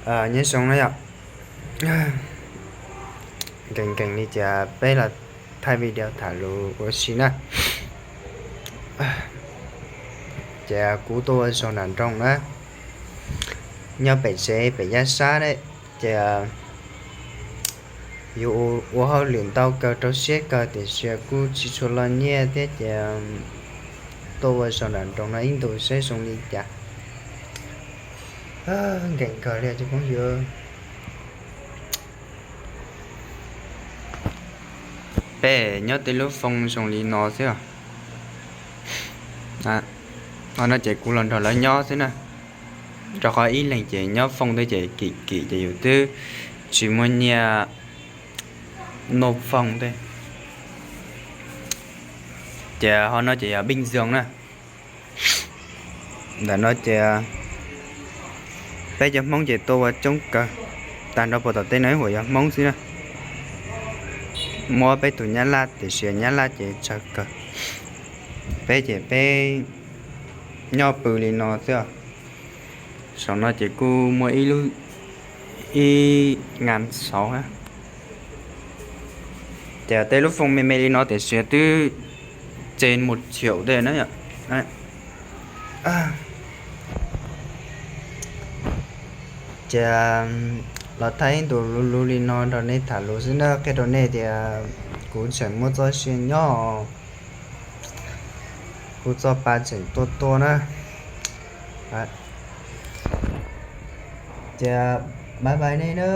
Nyob zoo na yom, nkees nkees li ces peb los thaij video tham lus ua si na. Ces kuv tuaj ua zog nram nroog na, nyob pem tsev pem yaj sab ne, ces yus ua hauj lwm ntau kawg rau siab kawg tiam sis kuj tsis tshua loj nyiaj thiab ces tuaj ua zog nram nroog no ib ntus saib zoo li cas. Nkees kawg li cov phooj ywg. Peb nyob tej lub foo zoo li no xwb os. Ho no ces kuv los nrog lawv nyob xwb na, rau qhov ib leeg ces nyob foo tej ces kim kim ces yus twb tsis muaj nyiaj noj foo tej. Ces ho no ces yog Pij Zoog na. Ntawm no ces peb cov Hmoob ces tuaj ua coob kawg, tag nrho puag tom teb no ib huam yog Hmoob xwb na. Muab peb tus Nyab Laj tiam sis Nyab Laj ces tsawg kawg. Peb ces peb nyob pw li no xwb os. Saum no ces kuj muaj ib lub, ib ngas xauv. Ces tej lub foo me me li no tiam sis twb txes mus thiaum tej na yom. Ces los thaij ib ntus luv luv li no nrog nej tham lus xwb na, qhia rau nej tias kuv tseem muaj txoj sia nyob, kuv txoj pa tseem tuaj tuaj na. Ces bye bye nej na.